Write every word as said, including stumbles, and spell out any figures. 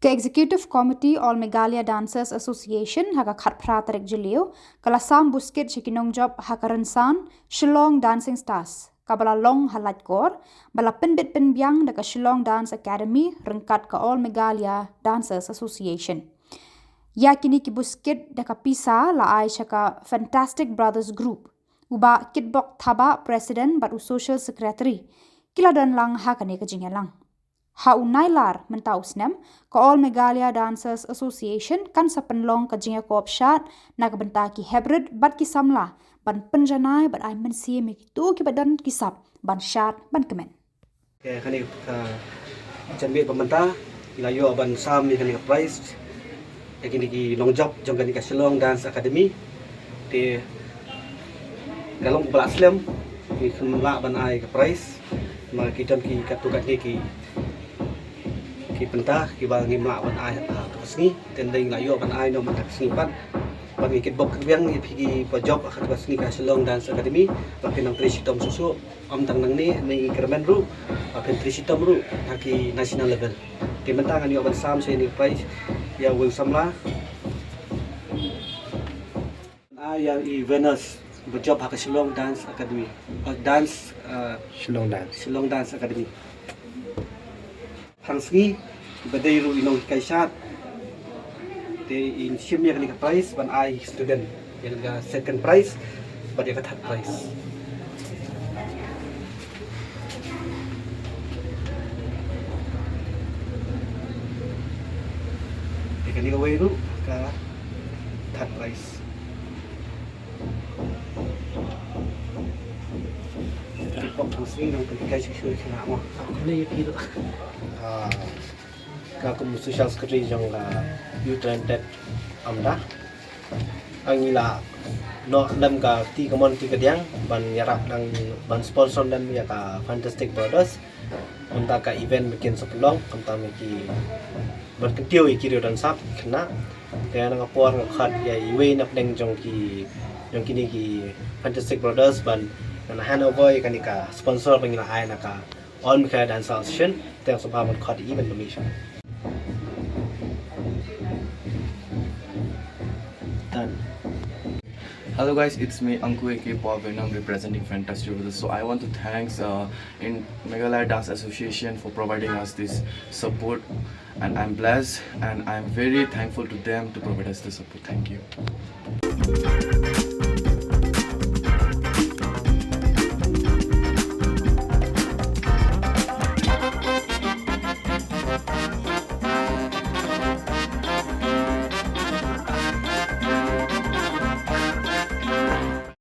Ka Executive Committee All Meghalaya Dancers Association ha ka khatphra tarik Jylliew ka la sam buskit sha ki nongjop ha ka rynsan Shillong Dancing Stars, kaba la long ha Laitkor, ba la pynbit pynbiang da ka Shillong Dance Academy ryngkat ka All Meghalaya Dancers Association. Ïa kine ki buskit da ka pisa la ai sha ka Fantastic Brothers Group. U Bah Kitbok Thabah, President, bad u Social Secretary, ki la don lang ha kane ka jingïalang. Ha u Nailar mynta u snem, ka All Meghalaya Dancers Association kan sa pynlong ka jingïakop shad na ka bynta ki heprit bad ki samla, ban pynjanai bad ai mynsiem ïa kito kiba don ki sap ban shad ban kmen. Kane ka janmiet ba mynta ngi la ïoh ban sam ïa kane ka prize ïa kine ki nongjop jong kane ka Shillong Dance Academy. Te ka long kaba la slem, ngim lah ban ai ka prize, ma ki don ki katto katne ki ki bynta kiba ngim lah ban ai ha kato ka sngi. Te ngi la ïoh ban ai noh mynta ka sngi pat. Bad ngi kitbok kyrpang ïa phi kiba jop ha kato ka sngi ka Shillong Dance Academy, ba phin nang trei shitom shuh shuh, ym tang nangne, ngi kyrmen ruh ba phin trei shitom ruh ha ki national level. Te mynta ngan ïoh ban sam sha ïa kane ka prize ïa uwei u samla. Ah, ïa i Venus, ba jop ha ka Shillong Dance Academy. Oh, dance, uh, Shillong Dance. Shillong Dance Academy. Phang sngi, ba dei ruh i nonghikai shad. Te in shim ïa kane ka prize ban ai student. Ïa ka second prize bad ïa ka third prize. Ïa kane kawei ruh ka third prize. Kane ïa phi ruh. Ah, ka kum u Social Secretary jong ka Youth Talented Amda. Ngi la noh lem ka kti kamon kti kadiang ban ïarap nang ban sponsor lem ïa ka Fantastic Brothers. Mynta ka event ba kin sa pynlong, mynta ma ki ban kyntiew ïa ki riew dansar khynnah. Te na ka por nga khot ïa iwei na pdeng jong ki, jong kine ki Fantastic Brothers ban, ban hand over ïa kane ka sponsor ba ngi la ai na ka All Meghalaya Dance Association. Te nga sngewbha ban khot ïa i ban pynmih sha. Done. Hello guys, it's me Anku A K Paul Venom representing Fantastic Brothers. So I want to thanks uh, in Meghalaya Dance Association for providing us this support, and I'm blessed and I'm very thankful to them to provide us the support. Thank you.